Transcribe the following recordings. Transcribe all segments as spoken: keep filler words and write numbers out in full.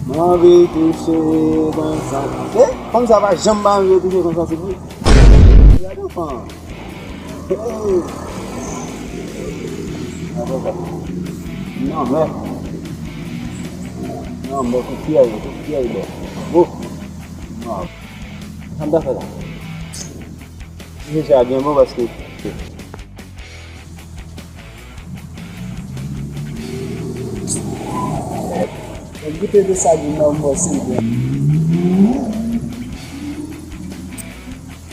Mwen anvi touche konsa. Eh, fanm sa pa janm pa anvi touche konsa, se vre. Gade fanm. Hey. Non, men. Non, men, kout pyè, kout pyè, bò. Oh. Non. Sa m ta fè la? Mesye a gen bon paske Mwen goute de sa di nan mwen se byen.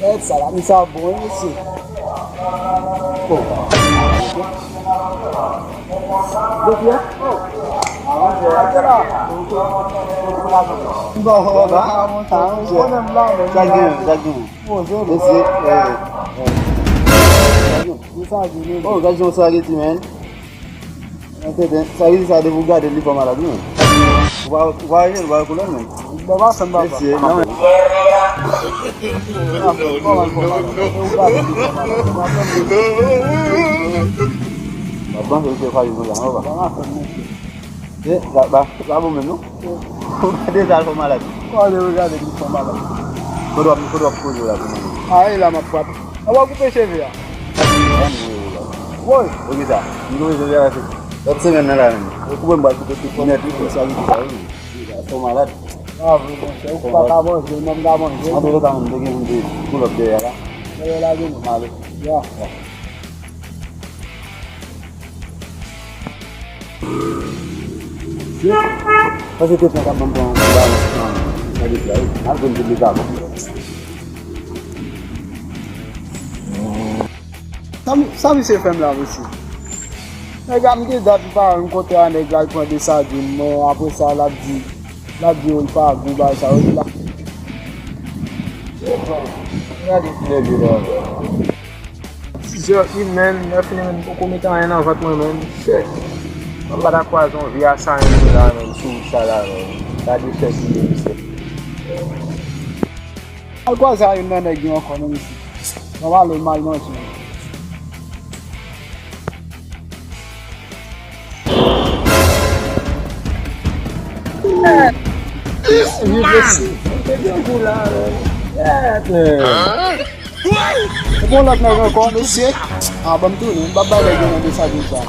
Gade sa la, men sa bon, wi, mesye. Oh. Depi, hein? Oh. Aranje la. Bon, bon, bon. Sa gen, sa gen. Mesye, eh, eh. Oh, gad jan sa redi, man. Entenden, sa redi sa depi w gade li fè w malad, wi, man. Ou pa, ou pa wè, ou pa wè koulè l, man. Mesye, non, men. Mwen panse ou te fache konsa, non, pa. Eh, la, ba, la bon menm, non? Ou gade sa l fè w malad. Kote w gade li fè w malad? Kote w ap, kote w ap koze la pou mwen? A, e la m ap frape. A, w ap koupe cheve a? Woy! Ou ki sa? M koupe cheve a, se lòt semèn nan la menm. Ou koupe m pral koupe tout nèt, wi, sa, wi, sa, wi. Fè w malad. A, vre, monchè, ou pa ka manje, mwen m ka manje. An tou ka, m te gen pou m te pull up dèyè la. Dèyè la, gen. Ale. Ya. Ya. Paske te pran kap ban m pran yon balans nan, nan lit la, wi. Al jwenn tout li ka bon. Sa, sa misye fè m la, mesye? Nèg la, m gen dat m pa renkontre a nèg la, l pran de sadin mwen, apre sa, l ap di, l ap di, yo, l pa gou, bagay sa, yo, l ap. Gade koulè li la. Sis zè wi, menn, lè fini, menn, m poko mete anyen nan vant mwen, menn. Shit. Mwen pa ta kwaze yon vye asayen la, menn, sou wout sa la, menn. Gade chèz li, mesye. Al kwaze a youn nan nèg yo ankò, non, mesye. Mwen pale mal manje. This man! Bon, lòt nèg ankò, mesye. A, ban m tounen. M p ap bay nèg yo nan de sadin sa.